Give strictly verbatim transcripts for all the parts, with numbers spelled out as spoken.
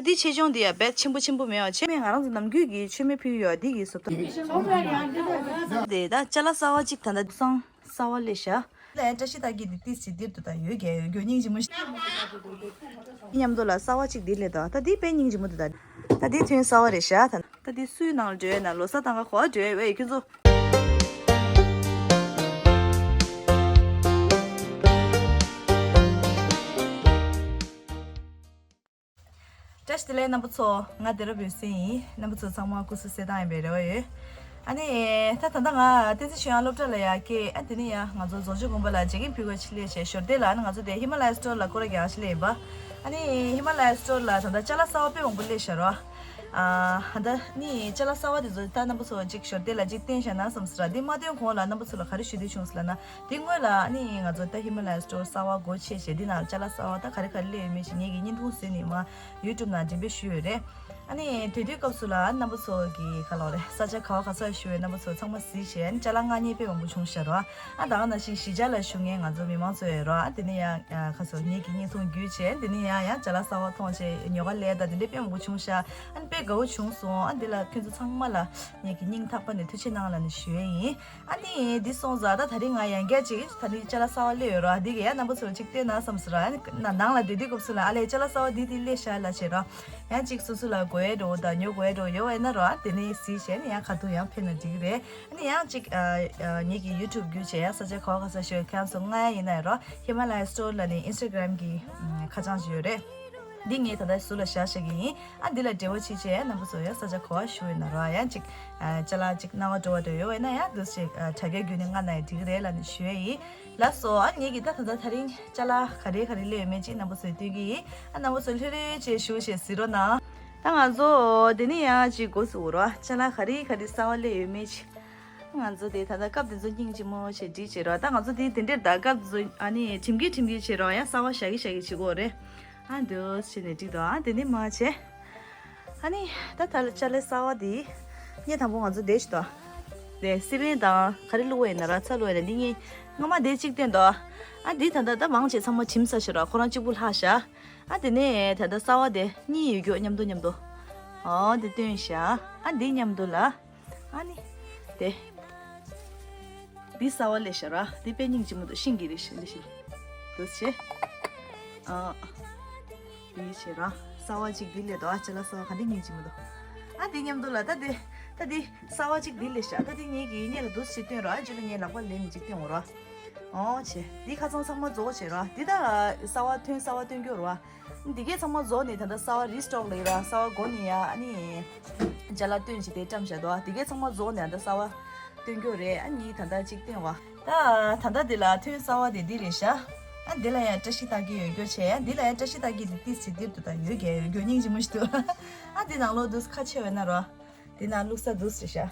འདི་ཆེ་ཆུང་འདི་ཡ་རྦད་ཆེན་པོ་ཆེན་པོ་མེད་པ་ཆེ་མེད། ང་རང་ཚོ་ནམ་རྒྱུན་གྱི་མཆོད་མེ་ཕུལ་ཡོད་འདི་གི་བཟོ་ལྟ། དེ་ད་ཅ་ལག་གསར་བ་གཅིག་ད་ལྟ་སང་གསར་བ་སླེབས་ཤག་ལ་ཡང་བཀྲ་ཤིས་རྟགས་ཀྱི་འདི་ཏིས་ཅི་འདིར་དུ་ད་ཡོད་རྒྱལ་ཡོད་རྒྱུ་སྙིང་རྗེ་མོ་ཞིག་མཉམ་དུ་ལ་གསར་བ་གཅིག་འདི་སླེབས་དང་ད་འདི་དཔེ་སྙིང་རྗེ་མོ་འདུག་ད་ད་འདི་ཐུན་གསར་བ་རེད་ཤག་ད་ད་འདི་སུའི་ནང་ལ་འགྲོ་ཡོད་ན་ལོ་གསར་དང་ག་གོ་བ་འགྲོ་ཡོད་བས་ཁྱོད་ཚོ། བཀྲ་ཤིས་བདེ་ལེགས་རྣམ་པ་ཚོ། ང་བདེ་རབ་འོད་ཟེར་ཡིན། རྣམ་པ་ཚོ་ཚང་མ་སྐུ་གཟུགས་གསལ་ཐང་ཡིན་པའི་རེ་བ་ཡོད། ཨ་ནི། ད་ད་ལྟ་ང་བསྟན་འཛིན་ཆོས་དབྱངས་སློབ་གྲྭ་ལ་ཡར་སྐྱེལ། ཨ་དེ་ནས་ཡང་ང་ཚོ་རྫོང་ཆུ་དགོན་པ་ལ་མཇལ་ཁ་ཕུལ་ག་ཕྱིན་སླེབས་བྱས་ཞོར་དེ་ལ་ཨ་ནི་ང་ཚོ་དེ་ཧི་མ་ལ་ཡ་སི་ཊོར་ལ་སྐོར་ར་རྒྱག་ཕྱིན་སླེབས་ཡིན་པ། ཨ་ནི་ཧི་མ་ལ་ཡ་སི་ཊོར་ལ་ད་ལྟ་ཅ་ལག་གསར་བ་དཔེ་མང་པོ་སླེབས་ཤག་རོ། ཨ་ད་ནི་ཅ་ལག་གསར་བ་དེ་ཚོ་ད་རྣམ་པ་ཚོ་ཅིག་ཞོར་དེ་ལ་ཅིག་བསྟན་བཞག་ན་བསམ་སོང་ར། དེ་མ་བསྟན་གོང་ལ་རྣམ་པ་ཚོ་ལ་ག་རེ་ཞུ་འདོད་བྱུང་སོང་ལབ་ན། དེ་སྔོན་ལ་ཨ་ནི་ང་ཚོ་ད་ཧི་མ་ལ་ཡ་སི་ཊོར་གསར་བ་སྒོ་ཕྱེ་བྱས་འདི་ནང་ཅ་ལག་གསར་བ་ད་ག་རེ་ག་རེ་སླེབས་ཡོད་མེད་ཞིག་ངེད་ཀྱི་བརྙན་ཐུང་བཟོས་ནས་མར་ཡུ་ཊུབ་ནང་འགྲེམས་སྤེལ་ཞུས་ཡོད་རེད། ཨ་ནི་དེ་དུས་སྐབས་སུ་ལ་རྣམ་པ་ཚོ་གི་ག་ལབ་རེད། ས་ཆ་ག་བ་ག་ས་བཞུགས་པའི་རྣམ་པ་ཚོ་ཚང་མ་གཟིགས་བྱས་ཨ་ནི་ཅ་ལག་མངགས་མཁན་དཔེ་མང་པོ་བྱུང་ཤག་རོ། ཨ་ད་ག་ནང་བཞིན་གཞིས་ཆགས་ལ་བཞུགས་མཁན་ང་ཚོ་མི་མང་ཚོ་ཡོད་རོ། ཨ་དེ་ནས་ཡང་ཁ་སོ་ངེད་ཀྱི་བརྙན་ཐུང་བརྒྱུད་བྱས་དེ་ནས་ཡང་ཡང་ཅ་ལག་གསར་བ་མཐོང་བྱས་ཉོ་ག་སླེབས་ད་དེ་འདྲའི་དཔེ་མང་པོ་བྱུང་ཤག་ཨ་ནི་དཔེ་དགའ་བོ་བྱུང་སོང་། ཨ་འདི་ལ་ཁྱོད་ཚོ་ཚང་མ་ལ་ངེད་ཀྱི་སྙིང་ཐག་པ་ནས་ཐུགས་རྗེ་གནང་ལབ་ནས་ཞུ་ཡས་ཡིན། ཨ་ནི་འདི་སོང་ཙང་ད་ད་རིང་ང་ཡང་བསྐྱར་ཅིག་ད་རིང་ཅ་ལག་གསར་བ་སླེབས་ཡོད་ར། འདི་ག་ཡང་རྣམ་པ་ཚོར་ཅིག་སྟོན་ན་བསམ་སོང་ར། ཨ་ནི་ནང་ལ་སྡོད་དུས་སྐབས་སུ་ལ་ཨ་ལས་ཅ་ལག་གསར་བ་འདི་འདི་སླེབས་ཤག་ལབ་བྱས་ར། ཡང་ཅིག་སོ་སོ་ལ་དགོས་ཡས་འདྲ་བོ་དང་ཉོ་དགོས་ཡས་འདྲ་བོ་ཡོད་པ་ཡིན་ན་ར། དེ་ནས་གཟིགས་བྱས་ནས་ཡང་ཁ་ཐུག་ཡང་ཕེབས་ན་འགྲིག་གི་རེད། ཨ་ནི་ཡང་ཅིག་ཨ་ཨ་ངེད་ཀྱི་ཡུ་ཊུབ་བརྒྱུད་བྱས་ཡང་ས་ཆ་ག་བ་ག་ས་ཞོལ་ཁམས་སུ་ང་ཡིན་ན་ར། ཧི་མ་ལ་ཡ་སི་ཊོར་ལབ་ནས་ཨིན་སི་ཊ་གྷ་རམ་གྱི་ཁ་བྱང་ཞིག་ཡོད་རེད། འདི་ངས་ད་ལྟ་ཟུར་ལ་བཞག་བཞག་གི་ཡིན། ཨ་འདི་ལ་འབྲེལ་བ་བྱེད་བྱས་རྣམ་པ་ཚོ་ཡང་ས་ཆ་ག་བ་བཞུགས་ཡོད་ན་ར་ཡང་ཅིག་ཨ་ཅ་ལག་ཅིག་གནང་བ་འགྲོ་བ་འདྲ་ཡོད་པ་ཡིན་ན་ཡང་འདུག་ཅིག་ཨ་དྲ་རྒྱ་བརྒྱུད་ནས་མངགས་ན་ཡང་འགྲིག་གི་རེད་ལབ་ནས་ཞུ་ཡས་ཡིན། ལགས་སོ། ཨ་ངེད་ཀྱིས་ད་ད་ལྟ་ད་རིང་ཅ་ལག་ག་རེ་ག་རེ་སླེབས་ཡོད་མེད་ཅིག་རྣམ་པ་ཚོས་སྟོན་གི་ཡིན། ཨ་རྣམ་པ་ཚོ་ལྷོད་ལྷོད་བྱས་བཞུགས་བྱས་གཟིགས་རོགས་གནང་། ད་ང་ཚོ་དེ་ནས་ཡང་ཅིག་སྒོ་ཟུག་རོགས། ཅ་ལག་ག་རེ་ག་རེ་གསར་བ་སླེབས་ཡོད་མེད་ཅིག་ང་ཚོ་དེ་ད་ལྟ་སྐབས་དེ་ཚོ་སྙིང་རྗེ་མོ་བྱས་བསྒྲིགས་བྱས་རོགས། ད་ང་ཚོ་དེ་དེ་འདྲས་ད་སྐབས་དེ་ཚོ་ཨ་ནི་ཁྲིམས་ཀྱི་ཁྲིམས་ཀྱི་བྱས་རོགས། ཡང་གསར་བ་བཞག་གི་བཞག་གི་བྱེད་དགོས་རེད། ཨ་འདུག་བྱས་ནས་བསྒྲིགས་འདུག་ཨ་དེ་ནས་མ་བྱས། ཨ་ནི་ད་ད་ལ་ཅ་ལག་གསར་བ་དེ་ངས་དང་པོ་ང་ཚོ་དེ་ཞིག་ཏོ། དེ་སི་པན་དང་ག་རེ་བླུགས་པ་ཡིན་ན་ར་ཚྭ་བླུགས་པ་ཡིན་ན་འདི་གཉིས་སྔ་མ་དེ་གཅིག་བསྟན་ཏོ། ཨ་འདི་ད་ལྟ་ད་མང་ཆེ་ཚང་མ་གྲིམས་ཚར་ཤག་ར། ཁོ་རང་གཅིག་པུ་ལྷག་ཤག་ཨ་དེ་ནས་ད་ལྟ་གསར་བ་དེ་གཉིས་ཡོད་རྒྱུ་མཉམ་དུ་མཉམ་དུ། ཨོ་དེ་བསྟན་ཤག་ཨ་འདི་མཉམ་དུ་ལ། ཨ་ནི། དེ། འདི་གསར་བ་སླེབས་ཤག་ར། འདི་དཔེ་སྙིང་རྗེ་མོ་འདུག་ཤིང་གི་རེད་ཤག་འདི་ཤིང་། འདུག་སེ། ཨ། འདི་བྱས་ར། གསར་བ་གཅིག་འདི་སླེབས་འདུག་ཨ་ཅ་ལག་གསར་བ་ག་འདི་སྙིང་རྗེ་མོ་འདུག་ཨ་འདི་མཉམ་དུ་ལ་ད་འདི། ད་འདི་གསར་བ་གཅིག་འདི་སླེབས་ཤག་ད་འདི་ངེད་ཀྱིས་སྔོན་ལ་འདུག་སེ་བསྟན་ར། ཨ་ཅོ་ལ་ངའི་ལག་པ་ལེན་ནས་གཅིག་བསྟན་འོང་ར། ཨོ་བྱས། འདི་ཁ་ཚང་ཚང་མ་རྫོགས་བྱས་ར། འདི་ད་གསར་བ་ཐོན་གསར་བ་སྟོན་རྒྱུ་ར། འདི་གས་ཚང་མ་རྫོགས་ནས་ད་ལྟ་གསར་བ་རི་སི་ཊོག་ལབ་ཀྱི་ར། གསར་བ་སྒོ་ནས་ཡ་ཨ་ནི། ཅ་ལག་བཏོན་བྱས་དེ་བཀྲམ་བཞག་འདུག་འདི་གས་ཚང་མ་རྫོགས་ནས་ད་ལྟ་གསར་བ་སྟོན་རྒྱུ་རེད། ཨ་ནི་ད་ལྟ་གཅིག་བཏོན་བ། ད་ད་ལྟ་འདི་ལ་ཐོན་གསར་བ་དེ་འདི་རེད་ཤག་ཨ་འདི་ལ་ཡང་བཀྲ་ཤིས་རྟགས་བརྒྱད་ཡོད་རྒྱུ་བྱས། འདི་ལ་ཡང་བཀྲ་ཤིས་རྟགས་བརྒྱད་དེ་ཏིས་ཅི་འདིར་དུ་ད་ཡོད་རྒྱུ་ཡོད་རྒྱུ་སྙིང་རྗེ་མོ་ཞིག་འདུག་ཨ་འདི་ནང་ལོགས་འདུག་ཁ་ཕྱེ་བས་ན་རོ། དེ་ན་བླུགས་ས་འདུག་ཟེར་ཤག་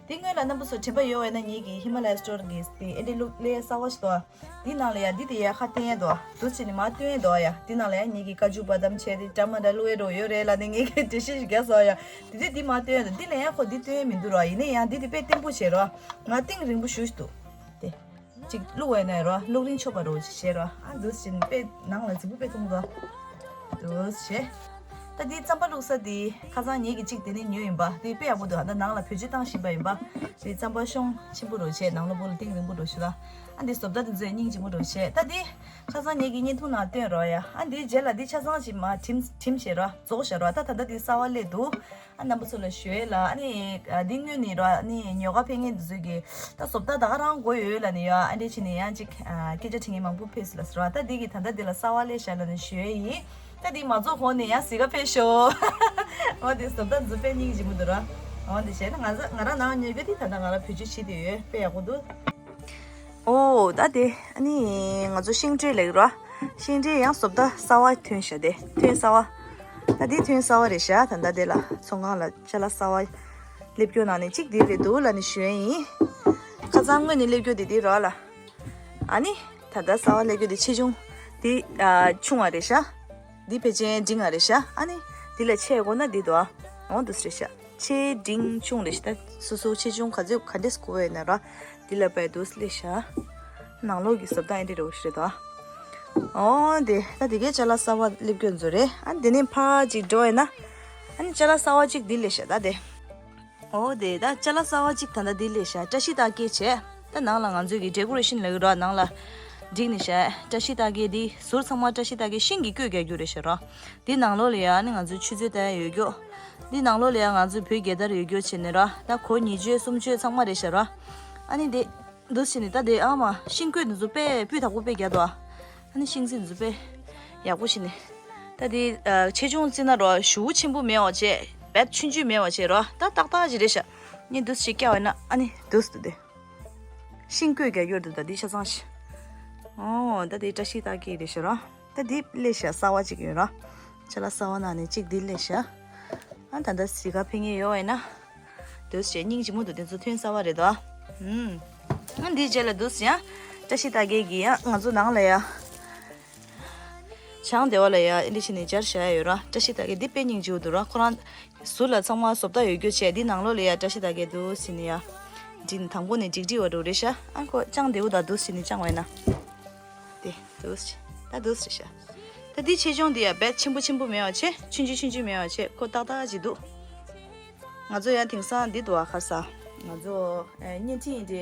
དེ་སྔོན་ལ་རྣམ་པ་ཚོ་དྲན་པ་ཡོད་པ་ཡིན་ན་ངེད་ཀྱི་ཧི་མ་ལ་ཡ་སི་ཊོར་གྱི་དེ་ཨེ་འདྲའི་བླུགས་ལས་གསར་བ་ཞིག་འདུག་དེ་ནང་ལ་ཡ་འདི་དེ་ཡ་ཁ་བསྟན་ཡ་འདུག་འདུག་བྱས་ནས་མར་བཏོན་ཡ་འདུག་ཡ། དེ་ནང་ལ་ཡ་ངེད་ཀྱི་ཀ་ཇུ་བ་དམ་བྱས་ཏེ་ཊ་མ་ཊར་བླུགས་ཡ་འདྲ་ཡོད་རེད་ལབ་ནས་ངེད་ཀྱིས་འགྲེལ་བཤད་ཞིག་རྒྱག་སོང་ཡ། དེ་དུས་འདི་མར་བཏོན་ཡ་འདུག་འདི་ལ་ཡ་ཁོ་འདི་བཏོན་ཡ་མི་འདུག་ར། ཡིན་ན་ཡང་འདི་དེ་དཔེ་བརྟན་པོ་བྱས་ར། ང་གཏིང་རིང་པོ་ཞུ་ཞིག་འདུག་དེ། གཅིག་བླུགས་པ་ཡིན་ན་རོ། བླུགས་རིན་ཆོག་པ་རོ་ཅིག་བྱས་རོ། ཨ་འདུག་སེ་བྱས་ནས་དཔེ་ནང་ལ་རྫིག་པོ་དཔེ་མཐོང་འདུག་འདུག་སེ་བྱས། ད་འདི་རྩམ་པ་བླུགས་ས་འདི་ཁ་སང་ངེད་ཀྱིས་གཅིག་དེ་ནས་ཉོས་ཡིན་པ། འདི་དཔེ་ཡག་པོ་འདུག་ཨ་ད་ནང་ལ་བེད་སྤྱོད་བཏང་བཞིན་པ་ཡིན་པ། འདི་རྩམ་པ་ཤོང་ཆེན་པོ་རོ་བྱས། ནང་ལོགས་པོ་ལ་གཏིང་རིང་པོ་རོ་ཞུ་ལ། ཨ་འདི་བཟོ་ལྟ་འདི་ཚོ་ཡང་སྙིང་རྗེ་མོ་རོ་བྱས། ད་འདི་ཁ་སང་ངེད་ཀྱིས་བརྙན་ཐུང་ནང་བཏོན་རོ་ཡ། ཨ་འདིའི་རྗེས་ལ་འདི་ཆ་ཚང་ཅིག་མར་བྲིམ་བྲིམ་བྱས་རོ། རྫོགས་བྱས་རོ། ད་ད་ལྟ་འདི་གསར་བ་སླེབས་འདུག་ཨ་རྣམ་པ་ཚོ་ལ་ཞུ་ཡས་ལ། ཨ་ནི་ཨ་འདི་སྔོན་ནས་ར། ཨ་ནི་ཉོ་ག་ཕེབས་མཁན་འདི་ཚོས་ཀྱིས་ད་བཟོ་ལྟ་ད་ག་རང་དགོས་ཡོད་ལབ་ནས་ཡ། ཨ་འདྲས་བྱས་ནས་ཡང་ཅིག་ཨ་སྐད་ཆ་དྲི་མཁན་མང་པོ་ཕེབས་སོང་ལབ་ཟེར་བ། ད་འདི་གི་ད་ལྟ་འདི་ལ་གསར་བ་སླེབས་ཤག་ལབ་ནས་ཞུ་ཡས་ཡིན། ད་འདི་མ་རྫོགས་གོང་ནས་ཡང་གཟིགས་ག་ཕེབས་ཤོག་འོ་འདི་བཟོ་ལྟ་འདི་ཚོ་དཔེ་སྙིང་རྗེ་མོ་འདུག་ར། འོ་འདི་བྱས་ན་ང་ཚོ་ང་རང་ནང་ཉོས་རྒྱུ་དེ་ད་ལྟ་ང་རང་བེད་སྤྱོད་བྱེད་བསྡད་ཡོད། དཔེ་ཡག་པོ་འདུག་ཨོ་ད་དེ་ཨ་ནི་ང་ཚོ་ཤིང་འབྲས་ལབ་ཀྱི་ར། ཤིང་འབྲས་ཡང་བཟོ་ལྟ་གསར་བ་ཐོན་ཤག་དེ་ཐོན་གསར་བ། ད་དེ་ཐོན་གསར་བ་རེད་ཤག་ད་ལྟ་དེ་ལ་ཚོང་ཁང་ལ་ཅ་ལག་གསར་བ་སླེབས་རྒྱུ་ནང་ནས་གཅིག་དེ་རེད་འདུག་ལབ་ནས་ཞུ་ཡས་ཡིན། ཁ་སང་སྔོན་ནས་སླེབས་རྒྱུ་དེ་དེ་ར་ལ། ཨ་ནི་ད་ལྟ་གསར་བ་སླེབས་རྒྱུ་དེ་ཆེ་ཆུང་དེ་ཨ་ཆུང་བ་རེད་ཤག་འདི་ཕལ་ཆེར་འབྲིང་བ་རེད་ཤག་ཨ་ནི་འདི་ལས་ཆེ་དགོས་ན་འདི་འདུག་ཨ། འོ་འདུག་སེ་རེད་ཤག་ཆེ་འབྲིང་ཆུང་རེད་ཤག་ད་སོ་སོ་ཆེ་ཆུང་ག་ཚོད་ག་འདྲས་དགོས་ཡོད་ན་ར། འདི་ལ་བས་འདུག་སེ་ལས་ཤག་ནང་ལོགས་ཀྱི་བཟོ་ལྟ་ཨེ་འདྲས་རེད་ཤག་རེད་དོ། ཨོ་དེ་ད་དེ་གའི་ཅ་ལག་གསར་པ་སླེབས་ཀྱི་འཛུལ་རེད། ཨ་ནི་དེ་ནས་ཕར་ཅིག་འགྲོ་ཡིན་ན། ཨ་ནི་ཅ་ལག་གསར་པ་ཅིག་འདི་ལས་ཤག་ད་དེ། ཨོ་དེ་ད་ཅ་ལག་གསར་པ་ཅིག་ད་ལྟ་འདི་ལས་ཤག། བཀྲ་ཤིས་རྟགས་བརྒྱད་བྱས། ད་ནང་ལ་ང་ཚོས་ཀྱི་ཌེ་ཀོ་རེ་ཤན་ལབ་ཀྱི་རོ། ནང་ལ་བསྒྲིགས་ནས་ཤག། བཀྲ་ཤིས་རྟགས་བརྒྱད་འདི་ཟུར་ཚང་མ་བཀྲ་ཤིས་རྟགས་བརྒྱད་ཤིང་གི་བཀོད་རྒྱག་རྒྱུ་རེད་ཤག་རོ། འདི་ནང་ལོགས་ལ་ཡ་ཨ་ནི་ང་ཚོས་ཆུ་ཚོད་ལྟ་ཡ་ཡོད་རྒྱུ། འདི་ནང་ལོགས་ལ་ཡ་ང་ཚོས་བོད་རྒྱལ་དར་ཡོད་རྒྱུ་བྱས་ནས་རོ། ད་གོ་ཉིས་བརྗོད་གསུམ་བརྗོད་ཚང་མ་རེད་ཤག་རོ། ཨ་ནི་དེ། འདུག་སེ་བྱས་ནས་ད་དེ་ཨ་མ་ཤིང་བཀོད་འདི་ཚོ་དཔེ་སྤུས་དག་པོ་དཔེ་རྒྱག་འདུག་ཨ། ཨ་ནི་ཤིང་རྩི་འདི་ཚོ་དཔེ་ཡག་པོ་བྱས་ནས། ད་དེ་ཨ་ཆེ་ཆུང་བརྩིས་ན་རོ། ཞེ་པོ་ཆེན་པོ་མེད་པ་བྱས། རྦད་ཆུང་ཆུང་མེད་པ་བྱས་རོ། ད་ཏག་ཏག་ཅིག་རེད་ཤག། ངས་འདུག་སེ་བྱས་བཀལ་བ་ན་ཨ་ནི་འདུག་སེ་འདུག་སྟེ། ཤིང་བཀོད་རྒྱག་རྒྱུ་འདུག་ད་དེ་ཆ་ཚང་ཞིག། ཨོ་ད་དེ་བཀྲ་ཤིས་རྟགས་བརྒྱད་རེད་ཤག་རོ། ད་དེ་སླེབས་ཤག། གསར་པ་ཅིག་ཡོད་རོ། ཅ་ལག་གསར་པ་ནང་ནས་གཅིག་འདི་སླེབས་ཤག། ཨ་ད་ལྟ་གཟིགས་ག་ཕེབས་མཁན་ཡོད་པ་ཡིན་ན། འདུག་སེ་བྱས་སྙིང་རྗེ་མོ་འདུག་དེ་ཚོ་ཐོན་གསར་པ་རེད་དོ། ཨུམ། ཨ་འདིའི་རྗེས་ལ་འདུག་སེ་ཡ། བཀྲ་ཤིས་རྟགས་བརྒྱད་ཀྱི་ཡ་ང་ཚོ་ནང་ལ་ཡ། བྱང་སྡེ་བ་ལ་ཡ་ཨེ་འདྲ་བྱས་ནས་སྦྱར་བཞག་ཡ་ཡོད་ར། བཀྲ་ཤིས་རྟགས་བརྒྱད་འདི་དཔེ་སྙིང་རྗེ་པོ་འདུག་ར། ཁོ་རང་ཟུར་ལ་ཚང་མ་བཟོ་ལྟ་ཡོད་རྒྱུ་བྱས། འདི་ནང་ལོགས་ལ་ཡ་བཀྲ་ཤིས་རྟགས་བརྒྱད་འདུག་སེ་ནས་ཡ། འདི་ནི་དང་པོ་ནས་འགྲིག་འགྲིག་པ་འགྲོ་རེད་ཤག། ཨ་ཁོ་ཅང་བདེ་པོ་དང་འདུག་སེ་ནས་ཅང་བས་ན། དེ་འདུག་སེ། ད་འདུག་སེ་ཤག། ད་འདི་ཆེ་ཆུང་འདི་ཡ་རྦད་ཆེན་པོ་ཆེན་པོ་མེད་པ་བྱས། ཆུང་ཆུང་ཆུང་ཆུང་མེད་པ་བྱས། ཁོ་ཏག་ཏག་ཅིག་འདུག། ང་ཚོ་ཡང་དེང་སང་འདི་འདུག་ཨ། ཁ་ས་ང་ཚོ་ཨ་བརྙན་འཕྲིན་འདི་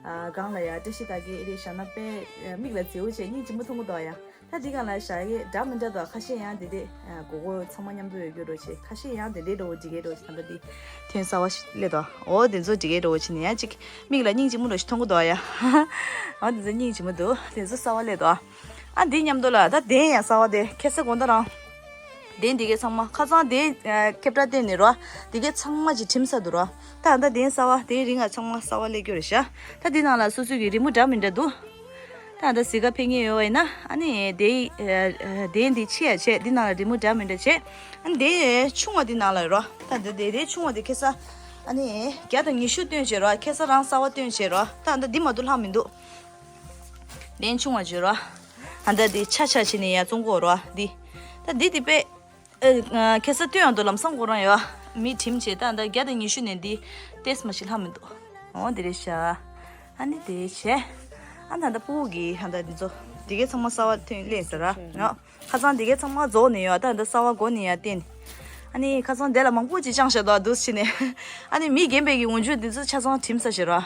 ཨ་སྒང་ལ་ཡ་བཀྲ་ཤིས་རྟགས་བརྒྱད་ཨེ་རེད་བཞག་ན་དཔེ་ཨ་མིག་ལ་མཛེས་པོ་བྱས་སྙིང་རྗེ་མོ་མཐོང་གི་འདུག་ཡ། ད་འདི་སྒང་ལ་བཞག་གི་འདྲ་མི་འདྲ་འདུག། ཁ་ཤས་ཡང་དེ་འདྲས་ཨ་མགོ་སྐོར་ཚང་མ་མཉམ་དུ་ཡོད་རྒྱུ་འདྲ་བོ་བྱས། ཁ་ཤས་ཡང་དེ་འདྲས་འདྲ་བོ་འགྲིག་གི་འདྲ་བོ་བྱས། ད་ལྟ་འདི་ཐོན་གསར་པ་ཞིག་སླེབས་འདུག། འོ་དེ་ཚོ་འགྲིག་གི་འདྲ་བོ་བྱས་ནས་ཡང་ཅིག་མིག་ལ་སྙིང་རྗེ་མོ་འདྲ་ཞིག་མཐོང་གི་འདུག་ཡ། འོ་དེ་ཚོ་སྙིང་རྗེ་མོ་འདུག། དེ་ཚོ་གསར་པ་སླེབས་འདུག། ཨ་འདི་མཉམ་དུ་ལ་ད་གདན་ཡང་གསར་པ་དེ་ཁ་སང་དགོང་དག་རང་། གདན་འདི་གའི་ཚང་མ་ཁ་སང་གདན་ཨ་ཁེབས་ཁྲ་བསྟན་ནས་རོ། འདི་གའི་ཚང་མ་ཅིག་གྲིམ་ས་འདུག་རོ། ད་ད་གདན་གསར་པ་དེའི་རིང་ང་ཚང་མ་གསར་པ་སླེབས་རྒྱུ་རེད་ཤག། ད་འདི་ནང་ལ་སོ་སོའི་གི་རི་མོ་འདྲ་མི་འདྲ་འདུག། ད་ད་གཟིགས་ག་ཕེབས་མཁན་ཡོད་པ་ཡིན་ན་ཨ་ནི་དེའི་ཨ་ཨ་གདན་འདི་ཕྱེ་ཡ་བྱས། འདི་ནང་ལ་རི་མོ་འདྲ་མི་འདྲ་བྱས། ཨ་ནི་དེ་ཆུང་བ་འདི་ནང་ལ་རོ། ད་འདི་དེ་དེ་ཆུང་བ་འདི་ཁ་སང་ཨ་ནི་བརྒྱ་དང་ཉི་ཤུ་བཏོན་བྱས་རོ། ཁ་སང་རང་གསར་པ་བཏོན་བྱས་རོ། ད་ད་འདི་མ་གཏོགས་ལྷག་མི་འདུག། གདན་ཆུང་བ་བརྗོད་རོ། ཨ་ད་འདི་ཆ་ཆ་བྱས་ནས་ཡར་བཙོང་གོ་རོ། འདི་ད་འདི་འདི་དཔེ་ཨ་ཁ་སང་སྟོན་ཡང་འདུག། ལམ་སང་ཁོ་རང་ཡོད། མི་གྲིམ་བྱས། ད་ད་བརྒྱ་དང་ཉི་ཤུ་ནས་འདི་ཏེས་མ་ཞིག་ལྷག་མི་འདུག། འོ་འདི་རེད་ཤག། ཨ་ནི་དེ་བྱས། ཨ་ད་ད་སྤུ་གུ་གི་ཨ་ད་འདི་ཚོ་འདི་གའི་ཚང་མ་གསར་པ་ཐོན་སླེབས་ཟེར་ར། ཨ། ཁ་སང་དེ་གའི་ཚང་མ་རྫོགས་ནས་ཡོད། ད་འདི་གསར་པ་མགོ་ནས་ཡར་བསྟན། ཨ་ནི་ཁ་སང་དེ་ལ་མང་པོ་ཅིག་བཅངས་བཞག་འདུག་འདུག་སེ་བྱས་ནས། ཨ་ནི་མི་རྒན་པའི་གི་འོག་འཇུག་འདི་ཚོ་ཆ་ཚང་གྲིམ་ས་ཞིག་ར།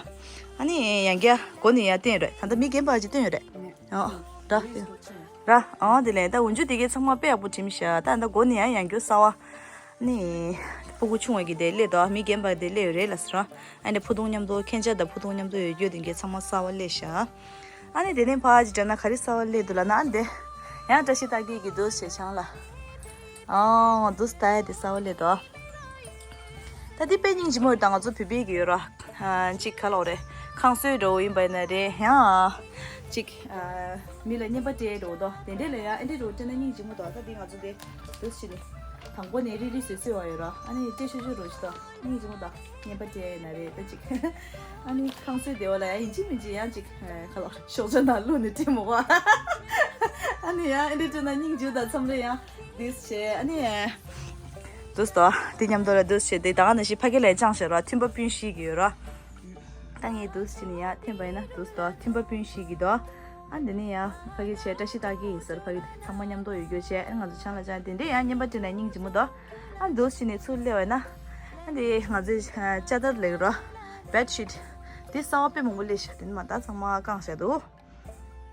ཨ་ནི་ཡང་བསྐྱར་མགོ་ནས་ཡར་བསྟན་ཡོད་རེད། ད་ལྟ་མི་རྒན་པ་ཅིག་བསྟན་ཡོད་རེད། ཨོ། ར། ར། ཨོ་དེ་ལས་ད་འོག་འཇུག་དེ་གའི་ཚང་མ་དཔེ་ཡག་པོ་གྲིམ་ཤག། ད་ད་མགོ་ནས་ཡང་ཡང་བསྐྱར་གསར་པ། ནི། སྤུ་གུ་ཆུང་བ་གི་དེ་སླེབས་འདུག། མི་རྒན་པ་དེ་སླེབས་ཡོད་རེད་ལབ་ཟེར་ར། ཨ་ནི་ཕུ་ཐུང་མཉམ་དུ་ཁྱེད་ཅག་དང་ཕུ་ཐུང་མཉམ་དུ་ཡོད་རྒྱུ་དེ་གའི་ཚང་མ་གསར་པ་སླེབས་ཤག། ཨ་ནི་དེ་ནས་ཕར་ཅིག་དྲན་ན་ག་རེ་གསར་པ་སླེབས་འདུག་ལབ་ན། ཨ་འདི་ཡང་བཀྲ་ཤིས་རྟགས་བརྒྱད་ཀྱི་འདུག་སེ་བྱས་བྱང་ལ། ཨོ་འདུག་སེ་ལྟ་ཡ་དེ་གསར་པ་སླེབས་འདུག། ད་འདི་དཔེ་སྙིང་རྗེ་མོ་རེད། ད་ང་ཚོ་བོད་པའི་གི་ཡོད་ར། ཨ་ཅིག་ག་ལབ་དགོས་རེད། ཁང་གསོལ་འདྲ་བོ་ཡིན་པ་ཡིན་ན་རེད། ཡང་ཅིག་ཨ་མི་ལ་རྔན་པ་སྤྲད་འདྲ་བོ་དོ། དེ་འདྲས་ལ་ཡ་ཨེ་འདྲས་འདྲ་བོ་སྤྲད་ན་སྙིང་རྗེ་མོ་འདུག། ད་འདི་ང་ཚོ་དེ་འདུག་སེ་བྱས་ནས་དང་པོ་ནས་རིལ་རིལ་བཟོས་བཟོས་པ་ཡོད་ར། ཨ་ནི་སྤྲད་ཤོག་ཤོག་འདྲ་བོ་ཅིག་དོ། སྙིང་རྗེ་མོ་འདུག། རྔན་པ་སྤྲད་ན་རེད་ད་ཅིག། ཨ་ནི་ཁང་གསོལ་སྡེ་བ་ལ་ཡ་ཡིན་གཅིག་མིན་གཅིག་ཡང་ཅིག་ཨ་ག་ལབ་ཤོག་བྱ་ནང་བླུགས་ནས་སྤྲད་མོ་གོ། ཨ་ནི་ཡ་ཨེ་འདྲས་སྤྲད་ན་སྙིང་རྗེ་དང་འཚམས་རེད་ཡ། འདུག་སེ་བྱས་ཨ་ནི། འདུག་སེ་དོ། དེ་མཉམ་དུ་ལ་འདུག་སེ་བྱས་དེ་ད་ག་ནང་བཞིན་ཕ་གི་ལ་ཡ་བཅངས་བཞག་ར། མཐུན་པ་སྤུན་བཞི་གི་ཡོད་ར། ད་ངས་འདུག་སེ་བྱས་ནས་ཡ་འཐེན་པ་ཡིན་ན་འདུག་སེ་དོ། མཐུན་པ་སྤུན་བཞི་གི་དོ། ཨ་འདི་ནས་ཡ་ཕ་གི་བྱས་བཀྲ་ཤིས་རྟགས་བརྒྱད་ཡིན་ཟེར། ཕ་གི་ཚང་མ་མཉམ་དུ་ཡོད་རྒྱུ་བྱས། ཨ་ང་ཚོ་བྱང་ལ་བཅངས། དེ་འདྲས་ཡ་རྔན་པ་སྤྲད་ན་སྙིང་རྗེ་མོ་འདུག། ཨ་འདུག་སེ་བྱས་ནས་ཚུར་སླེབས་པ་ཡིན་ན། ཨ་འདི་ང་ཚོའི་ཅ་དར་ལབ་ཀྱི་ར། བེད་ཤིཊ། དེ་གསར་པ་དཔེ་མང་པོ་སླེབས་ཤག། དེ་ནས་མ་ད་ཚང་མ་བཀང་བཞག་འདུག།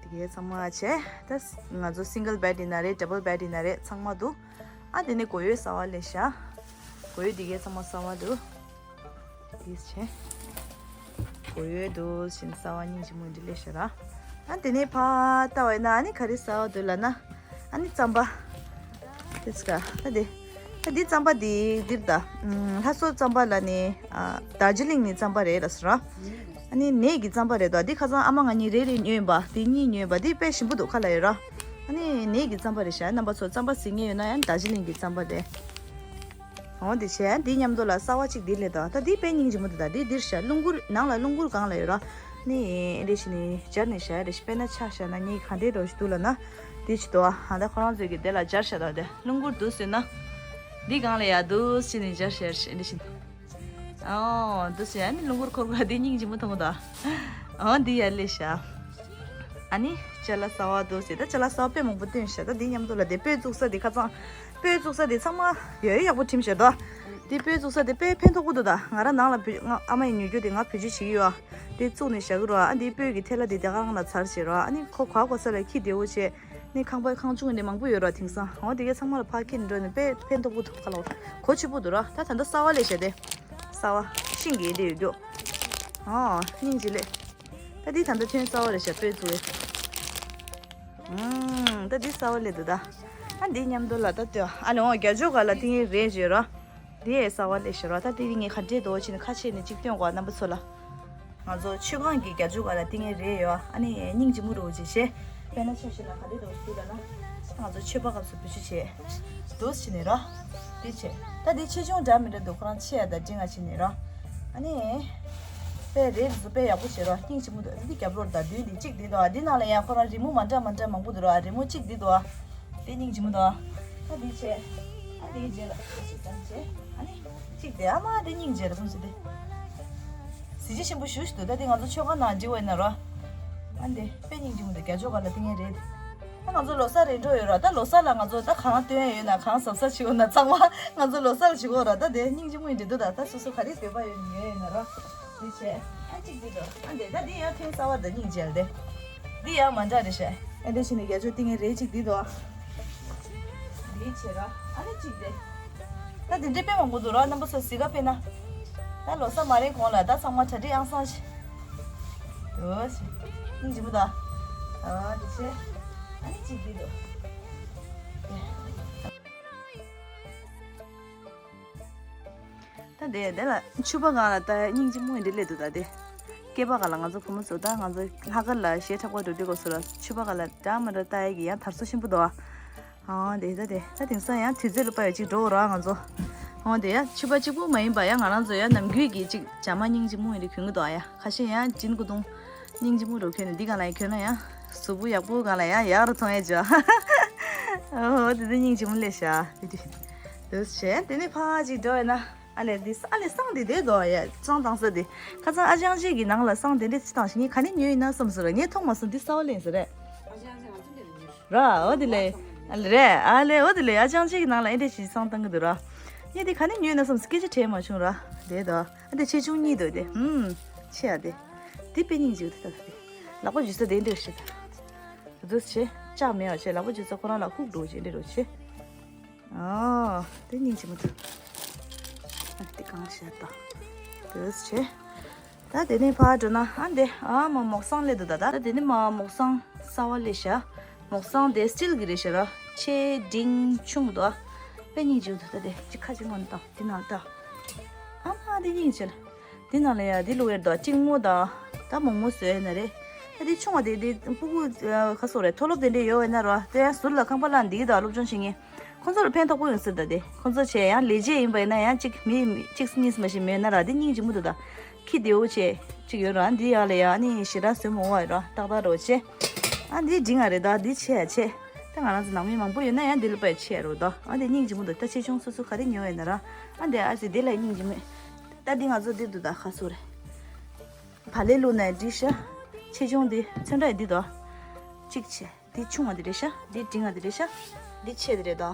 དེ་གའི་ཚང་མ་བྱས། ད་ང་ཚོ་སིང་གལ་བེད་ཡིན་ན་རེད། ཌབ་བལ་བེད་ཡིན་ན་རེད། ཚང་མ་འདུག། ཨ་དེ་ནས་སྒོ་ཡོལ་གསར་པ་སླེབས་ཤག། སྒོ་ཡོལ་དེ་གའི་ཚང་མ་གསར་པ་འདུག། དེ་བྱས། སྒོ་ཡོལ་འདུག་སེ་བྱས་ནས་གསར་པ་སྙིང་རྗེ་མོ་འདི་སླེབས་ཤག་ར། ཨ་དེ་ནས་ཕར་ལྟ་བ་ཡིན་ན་ཨ་ནི་ག་རེ་གསར་པ་འདུག་ལབ་ན། ཨ་ནི་རྩམ་པ། དེ་ཚོ་ག་ད་དེ། ད་འདི་རྩམ་པ་འདི་འདིར་ད། ཨམ་ལྷ་གསོལ་རྩམ་པ་ལབ་ནས། ཨ་དར་ཇི་ལིང་ནས་རྩམ་པ་རེད་ལབ་ཟེར་ར། ཨ་ནི་ནས་ཀྱི་རྩམ་པ་རེད་དོ། འདི་ཁ་སང་ཨ་མ་ང་གཉིས་རེ་རེ་ཉོས་ཡིན་པ། འདི་གཉིས་ཉོས་ཡིན་པ། འདི་དཔེ་ཞིམ་པོ་འདུག་ཁ་ལ་ཡོད་ར། ཨ་ནི་ནས་ཀྱི་རྩམ་པ་རེད་ཤག། རྣམ་པ་ཚོ་རྩམ་པ་ཟ་མཁན་ཡོད་ན་ཡང་དར་ཇི་ལིང་གི་རྩམ་པ་རེད། འོ་འདི་བྱས། འདི་མཉམ་དུ་ལ་གསར་པ་གཅིག་འདི་སླེབས་དང་། ད་འདི་དཔེ་སྙིང་རྗེ་མོ་འདུག། ད་འདི་འདིར་ཤག། རླུང་གུར་ནང་ལ་རླུང་གུར་སྒང་ལ་ཡོད་ར། ནི་ཨེ་འདྲས་བྱས་ནས་སྦྱར་ནས་བཞག་རེད། དཔེར་ན་ཆ་བཞག་ན་ངས་གང་འདྲས་འདྲ་བོ་ཞིག་འདུག་ལབ་ན། འདི་ཅིག་འདུག་ཨ། ད་ཁོ་རང་ཚོས་ཀྱི་དེ་ལ་སྦྱར་བཞག་དང་། དེ་རླུང་གུར་འདུག་ཟེར་ན། འདི་སྒང་ལ་ཡ་འདུག་ཟེར་ནས་སྦྱར་བཞག་རེད། ཨེ་འདྲས་བྱས་ནས། ཨོ་འདུག་ཟེར། ཨ་ནི་རླུང་གུར་འཁོར་ག་འདི་སྙིང་རྗེ་མོ་མཐོང་གི་འདུག། ཨོ་འདི་ཡར་སླེབས་ཤག། ཨ་ནི་ཅ་ལག་གསར་པ་འདུག་ཟེར། ད་ཅ་ལག་གསར་པ་དཔེ་མང་པོ་བཏོན་ཤག། ད་འདི་མཉམ་དུ་ལ་དེ་སྤོས་བཙུགས་ས་དེ་ཁ་ཚང་། སྤོས་བཙུགས་ས་དེ་ཚང་མ་ཡོད་ཡག་པོ་བྲིམ་ཤག་ད། དེ་སྤོས་བཙུགས་ས་དེ་དཔེ་ཕན་ཐོགས་པོ་འདུག་ད། ང་རང་ནང་ལ་བུ་ང་ཨ་མ་ཡི་ཉོ་རྒྱུ་དེ་ང་བེད་སྤྱོད་བྱེད་ཀྱི་ཡོད་ཨ། དེ་བཙུགས་ནས་བཞག་གི་རོ། ཨ་འདི་སྤོས་ཀྱི་ཐལ་བ་དེ་དེ་ག་རང་ལ་ཚར་བྱེད་རོ། ཨ་ནི་ཁོ་ག་གོ་ས་ལ་ཁྱི་བདེ་བོ་བྱེད། ནི་ཁང་པ་ཁང་ཆུང་འདི་མང་པོ་ཡོད་རོ། དེང་སང་འོ་དེ་གའི་ཚང་མ་ལ་ཕར་ཁྱེར་འགྲོ་ནས་དཔེ་ཕན་ཐོགས་པོ་འདུག་ག་ལ། གོ་ཆོད་པོ་འདུག་རོ། ད་ད་ལྟ་གསར་པ་ལས་བྱས་ཏེ། གསར་པ་ཤིང་གི་དེ་ཡོད་རྒྱུ། ཨོ་སྙིང་རྗེ་ལེ། ད་འདི་ད་ལྟ་ཐོན་གསར་པ་རེད་ཤག་སྤོས་བཙུགས་པའི། ཨུམ། ད་འདི་གསར་པ་སླེབས་འདུག་ད། ཨ་འདི་མཉམ་དུ་ལ་ད་ལྟོས་ཨ་ལེ་འོ་རྒྱ་ཇོ་ག་ལ་ཏིང་ངེ་རེད་བརྗོད་རོ། འདི་ཡས་གསར་པ་སླེབས་ཤག་རོ། ད་འདི་ངས་ག་འདྲས་འདུག་ཕྱིན་ཁ་ཕྱེ་ནས་གཅིག་སྟོན་གོ་རྣམ་པ་ཚོ་ལ། ང་ཚོ་མཆོད་ཁང་གི་རྒྱ་ཇོ་ག་ལ་ཏིང་ངེ་རེད་ཡོད། ཨ་ནི་སྙིང་རྗེ་མོ་རུ་ཅིག་བྱས། དཔེར་ན་ཆ་བཞག་ན་ག་འདྲས་འདུག་ཟེར་ལབ་ན། ང་ཚོ་མཆོད་པ་སྐབས་སུ་བེད་སྤྱོད་བྱས། འདུག་སེ་བྱས་ནས་རོ། འདི་བྱས། ད་འདི་ཆེ་ཆུང་འདྲ་མི་འདྲ་འདུག་ཁོ་རང་ཆེ་ཡ་དང་འབྲིང་ང་བྱས་ནས་རོ། ཨ་ནི། དཔེ་རེད་འདུག་དཔེ་ཡག་པོ་བྱས་རོ། སྙིང་རྗེ་མོ་འདུག་འདི་རྒྱབ་ལོགས་དང་མདུན་འདི་གཅིག་འདི་འདུག་འདི་ནང་ལ་ཡང་ཁོ་རང་རི་མོ་མ་འདྲ་མ་འདྲ་མང་པོ་འདུག་རོ། རི་མོ་གཅིག་འདི་འདུག་འདི་སྙིང་རྗེ་མོ་འདུག་ད་འདི་བྱས། ཨ་འདིའི་རྗེས་ལ་འདི་གཅིག་བཏང་བྱས། ཨ་ནི། གཅིག་དེ་ཨ་མ་དེ་སྙིང་རྗེ་རེད་ཁོང་ཚོ་དེ། གཟི་བརྗིད་ཆེན་པོ་ཞུ་ཞུ་འདུག་ད་དེ་ང་ཚོ་མཆོད་ཁང་ནང་འགྲིག་པ་ཡིན་ན་རོ། ཨ་འདི་དཔེ་སྙིང་རྗེ་མོ་འདུག་རྒྱ་ཇོ་ག་ལ་ཏིང་ངེ་རེད། ད་ང་ཚོ་ལོ་གསར་རེད་འགྲོ་ཡོད་རོ། ད་ལོ་གསར་ལ་ང་ཚོ་ད་གང་སྟོན་ཡོད་ན་གང་གཟབ་གཟབ་བྱེད་འོ་ན་ཚང་མ་ང་ཚོ་ལོ་གསར་བྱེད་གོ་རོ། ད་དེ་སྙིང་རྗེ་མོ་ཡིན་འདྲ་འདུག་ད་ད་སོ་སོ་ག་རེ་འདོད་པ་ཡོད་ཡོད་ཡིན་ན་རོ། འདི་བྱས། ཨ་གཅིག་འདི་འགྲོ། ཨ་འདི་ད་འདི་ཡང་ཐོན་གསར་པ་འདི་སྙིང་རྗེ་ལ་དེ། འདི་ཡང་མ་འདྲ་རེད་ཤག་ཨེ་འདྲ་བྱས་ནས་རྒྱ་ཇོ་ཏིང་ངེ་རེད་གཅིག་འདི་འདུག་འདི་བྱས་ར། ཨ་ནི་གཅིག་དེ། ད་དེ་འདྲའི་དཔེ་མང་པོ་འདུག་ར། རྣམ་པ་ཚོ་གཟིགས་ག་ཕེབས་ན། ད་ལོ་གསར་མ་རེད་གོང་ལ་ད་ཚང་མ་གྲ་སྒྲིག་ཨང་སང་ཞིག་འདུག་སེ། སྙིང་རྗེ་མོ་ད། ཨ་འདི་བྱས། ཨ་ནི་གཅིག་འདི་འདུག་ད་དེ་དེ་ལ་ཕྱུ་པ་སྒང་ལ་ད་སྙིང་རྗེ་མོ་འདི་སླེབས་འདུག་ད་དེ། སྐེད་པ་སྒང་ལ་ང་ཚོ་བུ་མོ་ཚོ་ད་ང་ཚོ་ལྷག་དཀར་ལ་གཞས་འཁྲབ་པ་འགྲོ་དུས་སྐབས་སུ་ལ་ཕྱུ་པ་སྒང་ལ་འདྲ་མི་འདྲ་ལྟ་ཡ་གི་ཡང་དར་སོ་ཆེན་པོ་འདུག་ཨ་དེ་ད་དེ་ད་དེང་སང་ཡང་དུས་ཚོད་ལ་དཔག་ཡ་ཅིག་འགྲོ་ར་ང་ཚོ། ཨ་དེ་ཡ་ཕྱུ་པ་གཅིག་པུ་མ་ཡིན་པ་ཡང་ང་རང་ཚོ་ཡང་ནམ་རྒྱུན་གྱི་ཅིག་ཇ་མ་སྙིང་རྗེ་མོ་ཡིན་དེ་གྱོན་གི་འདུག་ཨ་ཡ་ཁ་ཤས་ཡང་ཇིན་ཀུ་ཏུང་། སྙིང་རྗེ་མོ་རུ་གྱོན་ནས་འདི་སྒང་ལ་ཡང་གྱོན་ན་ཡང་གཟུགས་པོ་ཡག་པོ་སྒང་ལ་ཡང་ཡག་རུ་མཐོང་ཡ་ཅིག་ཨོ་དེ་ཚོ་སྙིང་རྗེ་མོ་སླེབས་ཤག་དེ་དེ། དེ་བྱས་དེ་ནས་ཕར་ཅིག་འགྲོ་ཡ་ན། ཨ་ལས་འདི་ཨ་ལས་བསང་དེ་དེ་དོ་ཡ་བསང་བཏང་ས་དེ། ཁ་སང་ཨ་ཅང་ཅིག་གི་ནང་ལ་བསང་དེ་འདྲས་ཅིག་བཏང་ཞིག་ངས་ག་ནས་ཉོས་ཡིན་ན་བསམ་སོང་ར། ངས་མཐོང་མ་སོང་། འདི་གསར་པ་ལེན་ས་རེད། ར་འོ་དེ་ལས། ཨ་ལས་རེད། ཨ་ལས་འོ་དེ་ལས་ཨ་ཅང་ཅིག་གི་ནང་ལ་ཨེ་འདྲས་ཅིག་བསང་བཏང་གི་འདུག་ར། ངས་འདི་ག་ནས་ཉོས་ན་བསམ་སོང་། སྐད་ཆ་དྲིས་མ་བྱུང་ར། དེ་དོ། ཨ་འདི་ཆེ་ཆུང་གཉིས་འདུག་དེ། ཧུམ། ཆེ་ཡ་དེ། འདི་དཔེ་སྙིང་རྗེ་འདུག་ད་དེ། ལག་པ་འཇུ་ས་དེ་འདྲས་ཞིག་ད། དེ་ཚོ་བྱས། ལྕགས་མེད་པ་བྱས། ལག་པ་འཇུ་ས་ཁོ་རང་ལ་ཧུག་འགྲོ་བྱས་འདྲས་རོ་བྱས། ཨ། དེ་སྙིང་རྗེ་མོ་འདུག་ཨ་དེ་གང་བྱས་ད། དེ་བྱས། ད་དེ་ནས་ཕར་འགྲོ་ན་ཨ་འདི་ཨ་མ་མོག་བསང་སླེབས་འདུག་ད་ད་དེ་ནས་མ་མོག་བསང་གསར་པ་སླེབས་ཤག་མོག་བསང་དེ་སི་ཊིལ་གི་རེད་ཤག་ར། ཆེ་འབྲིང་ཆུང་འདུག་དཔེ་སྙིང་རྗེ་འདུག་ད་དེ་ཅི་ཁ་ཅིག་སྔོན་བཏང་དེ་ནང་ལྟ། ཨ་མ་དེ་སྙིང་རྗེ་ལ། དེ་ནང་ལ་ཡ་དེ་བླུགས་ཡོད་དོ། གཅིག་མོ་དང་ད་མོག་མོ་བཟོས་ཡོད་ན་རེད། ད་དེ་ཆུང་བ་དེ་དེ་སྤུ་གུ་ཁ་སོ་རེད། མཐོ་སློབ་དེ་འདྲས་ཡོད་ཡོད་ན་རོ། དེ་ཡང་ཟུར་ལ་ཁང་པ་བླངས་འདི་དང་སློབ་སྦྱོང་བྱེད་མཁན། ཁོང་ཚོར་ཕན་ཐོགས་པོ་ཡོད་ཟེར། ད་དེ་ཁོང་ཚོ་བྱས་ཡང་ལས་བྱེད་ཡིན་པ་ཡིན་ན་ཡང་གཅིག་མི་གཅིག་གཉིས་མ་ཞིག་མེད་ན་ར། དེ་སྙིང་རྗེ་མོ་འདུག་ད་ཁྱི་དེའུ་བྱས་གཅིག་ཡོད་ར། འདི་ཡག་ལ་ཡ་ཨ་ནི་ཞེ་དྲག་བཟོས་མ་འོང་བ་ཡོད་ར། ཏག་ཏག་རོ་བྱས། ཨ་འདི་འབྲིང་ང་རེད། ད་འདི་ཆེ་ཡ་ཆེ། ད་ང་རང་ཚོ་ནང་མི་མང་པོ་ཡོད་ན་ཡང་འདི་ལ་དཔེ་ཆེ་རུ་དོ། ཨ་འདི་སྙིང་རྗེ་མོ་འདུག་ད་ཆེ་ཆུང་སོ་སོ་ག་རེ་ཉོ་ཡོད་ན་ར། ཨ་འདི་ཨ་ཙི་འདི་ལ་སྙིང་རྗེ་མོ། ད་འདི་ང་ཚོ་འདི་འདུག་ད་ཁ་སོ་རེད། བག་ལེབ་བླུགས་ནས་འདི་ཤ། ཆེ་ཆུང་འདི་ཚོན་ཁྲ་འདི་དོ། གཅིག་ཆེ། འདི་ཆུང་བ་འདི་རེད་ཤ། འདི་འབྲིང་བ་འདི་རེད་ཤ། འདི་ཆེ་འདི་རེད་དོ།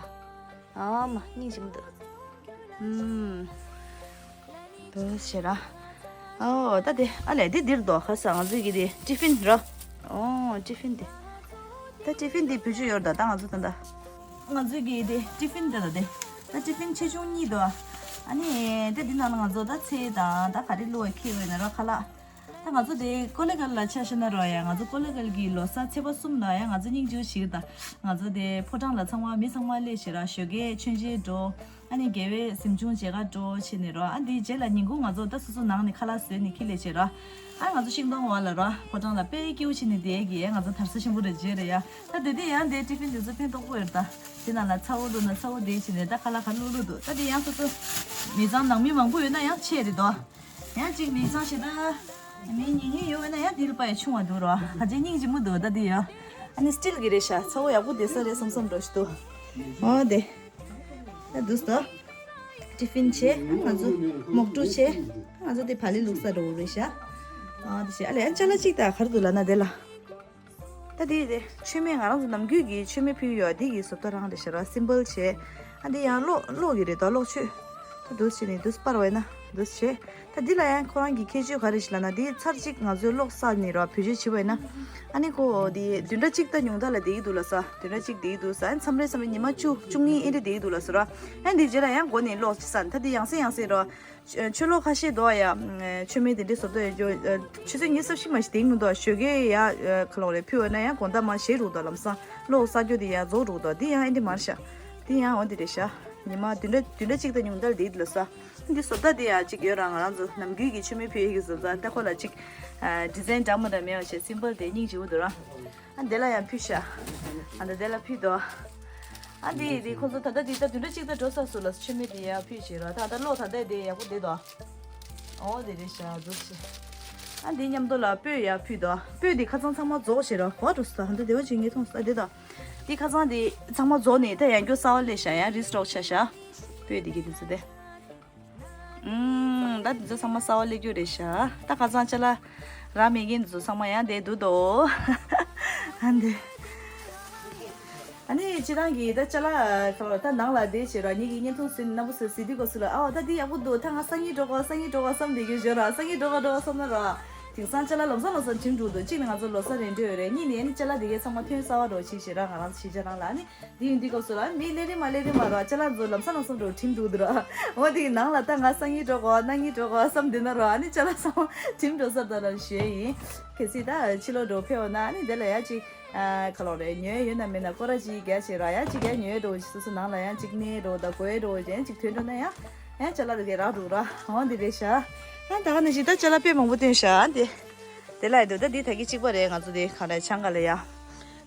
ཨ་མ་སྙིང་རྗེ་མོ་འདུག་ཨུམ། དོ་ཞེ་ར། ཨོ་ད་དེ་ཨ་ལས་དེ་འདིར་དོ། ཁ་ས་ང་ཚོའི་གི་དེ་ཏི་ཕིན་ར། ཨོ་ཏི་ཕིན་དེ། ད་ཏི་ཕིན་དེ་བེད་སྤྱོད་ཡོད་ར། ད་ད་ང་ཚོ་ད་ད། ང་ཚོའི་གི་དེ་ཏི་ཕིན་དེ་ད་དེ། ད་ཏི་ཕིན་ཆེ་ཆུང་གཉིས་དོ། ཨ་ནི་དེ་འདི་ནང་ལ་ང་ཚོ་ད་ཚལ་དང་ད་ག་རེ་བླུགས་པ་ཁྱེར་བས་ན་ར་ཁ་ལག་ད་ང་ཚོ་དེ་ཀོ་ལེ་གལ་ལ་ཆ་བཞག་ན་རོ་ཡ། ང་ཚོ་ཀོ་ལེ་གལ་གི་ལོ་གསར་ཚེས་པ་གསུམ་ལ་ཡ་ང་ཚོ་སྙིང་རྗེ་ཞིག་ད། ང་ཚོ་དེ་ཕོ་བྲང་ལ་ཚང་མ་མི་ཚང་མ་སླེབས་ཤེ་ར། ཞོགས་ཀས་མཆོད་མཇལ་འགྲོ། ཨ་ནི་དགེ་བའི་གཟིམ་ཆུང་མཇལ་ཁ་འགྲོ་བྱས་ནས་རོ། ཨ་འདིའི་རྗེས་ལ་ཉིན་གུང་ང་ཚོ་ད་སོ་སོ་ནང་ནས་ཁ་ལག་བཟོས་ནས་ཁྱེར་སླེབས་བྱས་རོ། ཨ་ང་ཚོ་ཤིང་སྡོང་འོག་ལ་རོ། ཕོ་བྲང་ལ་དཔེ་སྐྱིད་པོ་བྱས་ནས་བསྡད་ཀྱི་ང་ཚོ་དར་ས་ཆེན་པོ་རེ་མཇལ་རེ་ཡ། ད་དེ་དུས་ཡང་དེ་ཏི་ཕིན་དེ་ཚོ་ཕན་ཐོགས་པོ་ཡོད་ད། དེ་ནང་ལ་ཚ་བོ་བླུགས་ན་ཚ་བོ་དེ་བྱས་ནས་ད་ཁ་ལག་ཁ་བླུགས་བླུགས་འདུག་ད་དེ་ཡང་སོ་སོ་མི་ཚང་ནང་མི་མང་པོ་ཡོད་ན་ཡང་ཆེ་རེད་དོ། ཡང་གཅིག་མི་ཚང་ཞེ་དྲག་མི་ཉུང་ཉུང་ཡོད་ན་ཡང་དེ་ལ་དཔེ་ཆུང་བ་འདུག་རོ། ཁ་ཅིག་སྙིང་རྗེ་མོ་འདུག་ད་དེ་ཡ། ཨ་ནི་སི་ཊིལ་གི་རེད་ཤག་ཚ་བོ་ཡག་པོ་བསྡད་ས་རེད་བསམ་བསམ་འགྲོ་ཞིག་འདུག་ཨོ་དེ། ད་འདུག་སྟོ། ཏི་ཕིན་བྱས། ང་ཚོ་མོག་ཊོ་བྱས། ང་ཚོ་དེ་བག་ལེབ་བླུགས་ས་འགྲོ་རེད་ཤག་ཨོ་དེ་བྱས། ཨ་ལས་ཨ་ཅ་ལག་གཅིག་ད་ག་རེ་འདུག་ལབ་ན་དེ་ལ། ད་དེ་དེ་མཆོད་མེ་ང་རང་ཚོ་ནམ་རྒྱུན་གྱི་མཆོད་མེ་ཕུལ་ཡོད། འདི་གི་བཟོ་ལྟ་རང་རེད་ཤག་ར། སིམ་པལ་བྱས། ཨ་འདི་ཡང་གློག་གློག་གི་རེད་དོ། གློག་མཆོད། ད་འདུག་བྱས་ནས་འདུག་སྤར་བས་ན་འདུག་བྱས། ད་འདི་ལ་ཡང་ཁོ་རང་གི་ཁྱད་ཆོས་ག་རེ་ཞིག་ལབ་ན། འདི་ཚར་གཅིག་ང་ཚོས་གློག་བསགས་ནས་ར་བེད་སྤྱོད་བྱས་པས་ན། ཨ་ནི་ཁོ་འདི་བདུན་ཕྲག་གཅིག་དང་ཉུང་མཐའ་ལ་བསྡད་ཀྱི་འདུག་ལབ་ས། བདུན་ཕྲག་གཅིག་བསྡད་ཀྱི་འདུག་ས། ཨ་ནི་མཚམས་རེ་མཚམས་རེ་ཉི་མ་བཅུ་བཅུ་གཉིས་ཨེ་འདྲ་བསྡད་ཀྱི་འདུག་ལབ་ས་ར། ཨ་འདི་རྗེས་ལ་ཡང་འགོ་ནས་གློག་བསགས་ནས། ད་འདི་ཡང་སེ་ཡང་སེ་ར། ཆུ་ལོག་ཁ་ཤས་འདུག་ཡ། མཆོད་མེ་དེ་འདྲའི་བཟོ་ལྟ་ཡོད་རྒྱུ། ཆུ་ཚོད་ཉི་ཤུ་རྩ་བཞི་མ་ཞིག་དེང་མི་འདུག་ཞོགས་ཀས་ཡ་ཁ་ལོག་རེད་ཕུལ་བ་ན་ཡང་དགོང་དག་མ་ཞེད་འགྲོ་འདུག་ལམ་སང་གློག་བསགས་རྒྱུ་དེ་ཡ་རྫོགས་འགྲོ་འདུག་འདི་ཡང་ཨེ་འདི་མ་རེད་ཤག་འདི་ཡང་འོ་འདི་རེད་ཤག་ཉི་མ་བདུན་ཕྲག་བདུན་ཕྲག་གཅིག་དང་ཉུང་མཐར་འདི་འདི་ལ་ས། འདི་བཟོ་ལྟ་འདི་ཡ་གཅིག་ཡོད་ར། ང་རང་ཚོ་ནམ་རྒྱུན་གྱི་མཆོད་མེ་ཕུལ་ཡས་ཀྱི་བཟོ་ལྟ། ད་ཁོ་ལ་གཅིག་ཌི་ཛའིན་འདྲ་མི་འདྲ་མེད་པ་བྱས། སིམ་པལ་དེ་སྙིང་རྗེ་པོ་འདུག་ར། ཨ་འདི་ལ་ཡང་ཕུལ་ཤག་ཨ་འདི་འདི་ལ་ཕུལ་དོ། ཨ་འདི་འདི་ཁོ་ཚོ་ད་ལྟ་འདི་ལྟ་བདུན་ཕྲག་གཅིག་ད་འགྲོ་ས་སུ་ལ་མཆོད་མེ་འདི་ཡར་ཕུལ་བྱེད་ར། ད་ལྟ་གློག་ད་ལྟ་འདི་ཡག་པོ་བསྡད་དོ། ཨོ་འདི་རེད་ཤག་འཛུགས་བྱེད། ཨ་འདི་མཉམ་དུ་ལ་སྤོས་ཡར་ཕུལ་དོ། སྤོས་འདི་ཁ་ཚང་ཚང་མ་རྫོགས་བྱེད་ར། གོ་འགྲོ་ས་ད་ལྟ་བདེ་བ་ཅིག་ངས་མཐོང་ས་འདི་དང་། འདི་ཁ་ཚང་འདི་ཚང་མ་རྫོགས་ནས་ད་ཡང་བསྐྱར་གསར་པ་སླེབས་ཤག་ཡང་རི་སི་ཊོག་ཆགས་ཤག་སྤོས་འདི་གི་འདི་ཚོ་དེ། ཨུམ། ད་འདི་ཚོ་ཚང་མ་གསར་པ་སླེབས་རྒྱུ་རེད་ཤག་ད་ཁ་སང་ཅ་ལག་རག་མེད་མཁན་འདི་ཚོ་ཚང་མ་ཡང་བསྡད་འདུག་དོ། ཨ་འདི། ཨ་ནི་སྤྱིར་བཏང་གི་ད་ཅ་ལག་ཁ་ལོ་ད་ནང་ལ་བསྡད་བྱས་ར། ཉིད་ཀྱི་བརྙན་ཐུང་བཟོས་ནས་རྣམ་པ་ཚོས་གཟིགས་དུས་སྐབས་སུ་ལ། ཨའོ་ད་འདི་ཡག་པོ་འདུག་ད་ང་སང་ཉིན་འགྲོ་དགོས། སང་ཉིན་འགྲོ་དགོས་བསམ་བསྡད་ཀྱི་ཡོད་ར། སང་ཉིན་འགྲོ་དགོས་འགྲོ་དགོས་བསམ་ན་ར། དེང་སང་ཅ་ལག་ལམ་སང་ལམ་སང་བྲིམ་འགྲོ་འདུག་གཅིག་ནི་ང་ཚོ་ལོ་གསར་རེད་འགྲོ་ཡོད་རེད། གཉིས་ནི་ཨ་ནི་ཅ་ལག་དེ་གའི་ཚང་མ་ཐོན་གསར་པ་འགྲོ་བྱས་བྱས་ར། ང་རང་ཚོ་གཞིས་ཆགས་ནང་ལ་ཨ་ནི། དེ་ཡིན་དུས་སྐབས་སུ་ལ་མི་སླེབས་རིམ་མ་སླེབས་རིམ་མ་ར་ཅ་ལག་ཚོ་ལམ་སང་ལམ་སང་འགྲོ་བྲིམ་འགྲོ་འདུག་ར། འོ་དེ་གི་ནང་ལ་ད་ང་སང་ཉིན་འགྲོ་དགོས། གནངས་ཉིན་འགྲོ་དགོས་བསམ་བསྡད་ན་ར། ཨ་ནི་ཅ་ལག་ཚང་མ་བྲིམ་འགྲོ་ས་ད་ར་ཞུ་ཡ་ཡིན། གལ་སྲིད་ད་ཕྱི་ལོགས་འགྲོ་ཕེབས་ན་ཨ་ནི་དེ་ལ་ཡ་ཅིག་ཨ་ཁ་ལོག་རེད། ཉོ་ཡ་ཡོད་ན་མེད་ན་སྐོར་ར་ཅིག་རྒྱག་བྱས་ར། ཡ་ཅིག་ཡ་ཉོ་ཡ་འགྲོ་བྱས་སོ་སོ་ནང་ལ་ཡ་ཅིག་གནས་འགྲོ་ད་གོ་ཡ་འགྲོ་བྱས་ཅིག་ཐོན་འགྲོ་ན་ཡ། ཡ་ཅ་ལག་དེ་གས་རག་འགྲོ་ར། འོ་འདི་རེད་ཤག་ཨ་ད་ག་ནང་བཞིན་ད་ཅ་ལག་དཔེ་མང་པོ་བཏོན་ཤག་འདི། དེ་ལ་ཡ་འདུག་ད་འདི་ད་གི་གཅིག་པ་རེད། ང་ཚོ་འདི་ག་རེ་ཆང་ག་ལ་ཡ།